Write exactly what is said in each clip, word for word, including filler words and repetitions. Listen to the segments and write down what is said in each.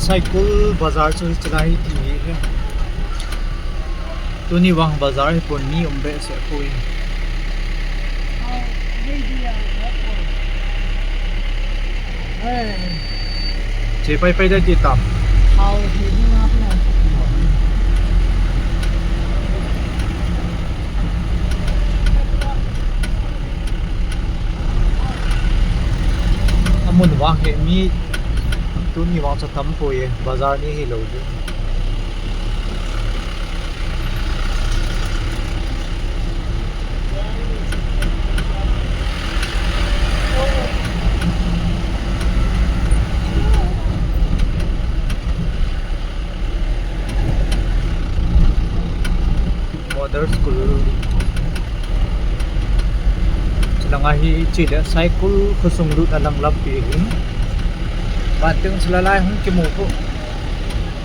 Saikul bazar chu hiche lai hi ti hi. Tuni vang bazar hi pon mi um behseh poi. Che pai pai da ti tam. Amun vang hi mi tuni vang chu tam poi e, bazar ni hi lou di. Model school. Chulanga hi chule Saikul khosung lutna lang lampi hin. Vantil chula lai hung kimu khu.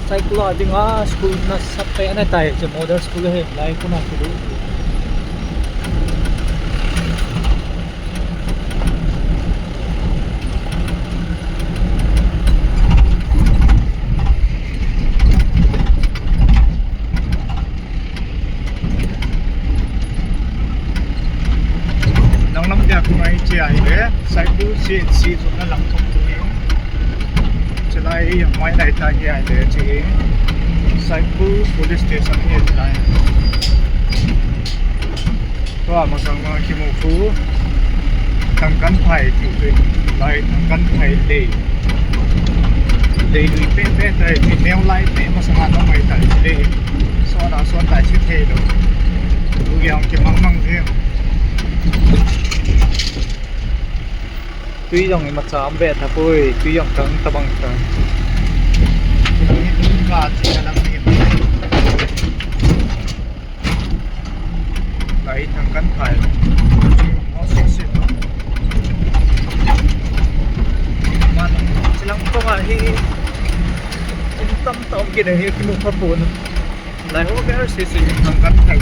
Saikul a dinga school nasatah ana tai chu model school hi lai khu na kilu. Nang lam dia khu ngai che ai le, Saikul C H C chu na lang thok tu ni. Chulai mai lai ta hi ai le che. Saikul Police Station hi chulai. Tua masang ma kimu khu Thangkanphai ti tu lai Thangkanphai lei. Lei lui pe pe tai ti neo lai pe masang a mai tai lei. So na so tai si thei lo. Tu yang kimang mang je. Tui jong imacha um ve ta poi, tui jong tang tabang ta. Ka chi ka lam ni. Lai Thangkanphai. Man, chilang ko ma hi. In tam tam ki ne hi kimu pha pon. Lai ho ber sisi Thangkanphai.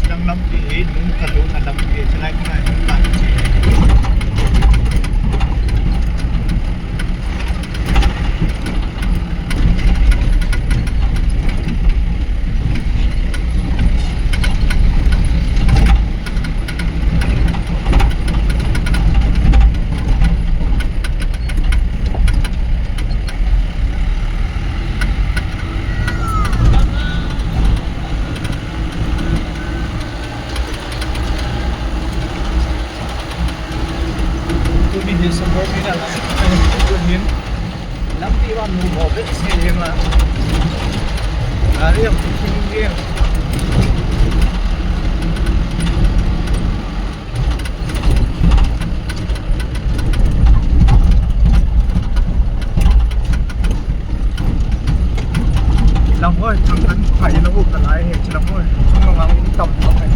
Chilang lampi hi, nung kalung a lampi hi, chulai ko nai nung lampi. Tuni hi summer ni na lang. Tuni hin lampi va nu ho behseh jeng a. Gari jong thim jeng. Lang hoi, Thangkanphai la hu ka lai he, chi lang hoi, chung lang ang tam tam he.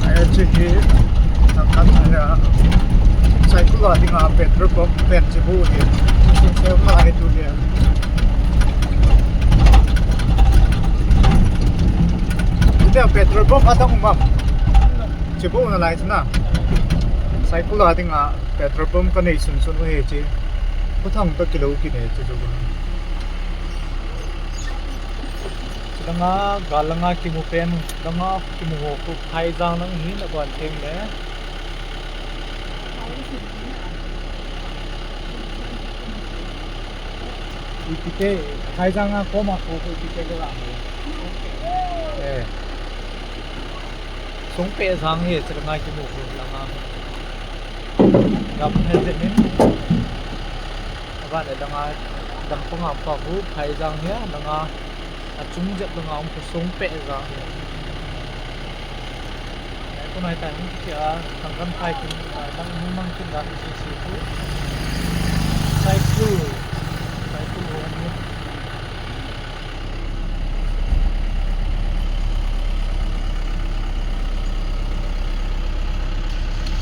Ai, chu hi, Thangkanphai a, Saikul a dinga petrol pump pen chibu hi. Sel kha hi tu hi. Tia petrol pump adang um am? Chibu na lai chu na. Saikul a dinga petrol pump ka nei sun sun u hi chi. Khuthang ka kilo kine chu chu. Chulanga, gal langa kimu pen, langa kimu ho khu Phaijang lang hi na ban teng le. Ipite, Phaijang a koma khu khu ipite ko lang. Eh. Songpeh jang hi, chulanga kimu khu langa. Gam he te nin. Aban le langa, dang panga pa khu Phaijang hi, langa. Achung jep langa um khu Songpeh jang hi. Ai, ko nai tai hung kia, Thangkanphai kin, a, dang hung mang kin dan si si khu.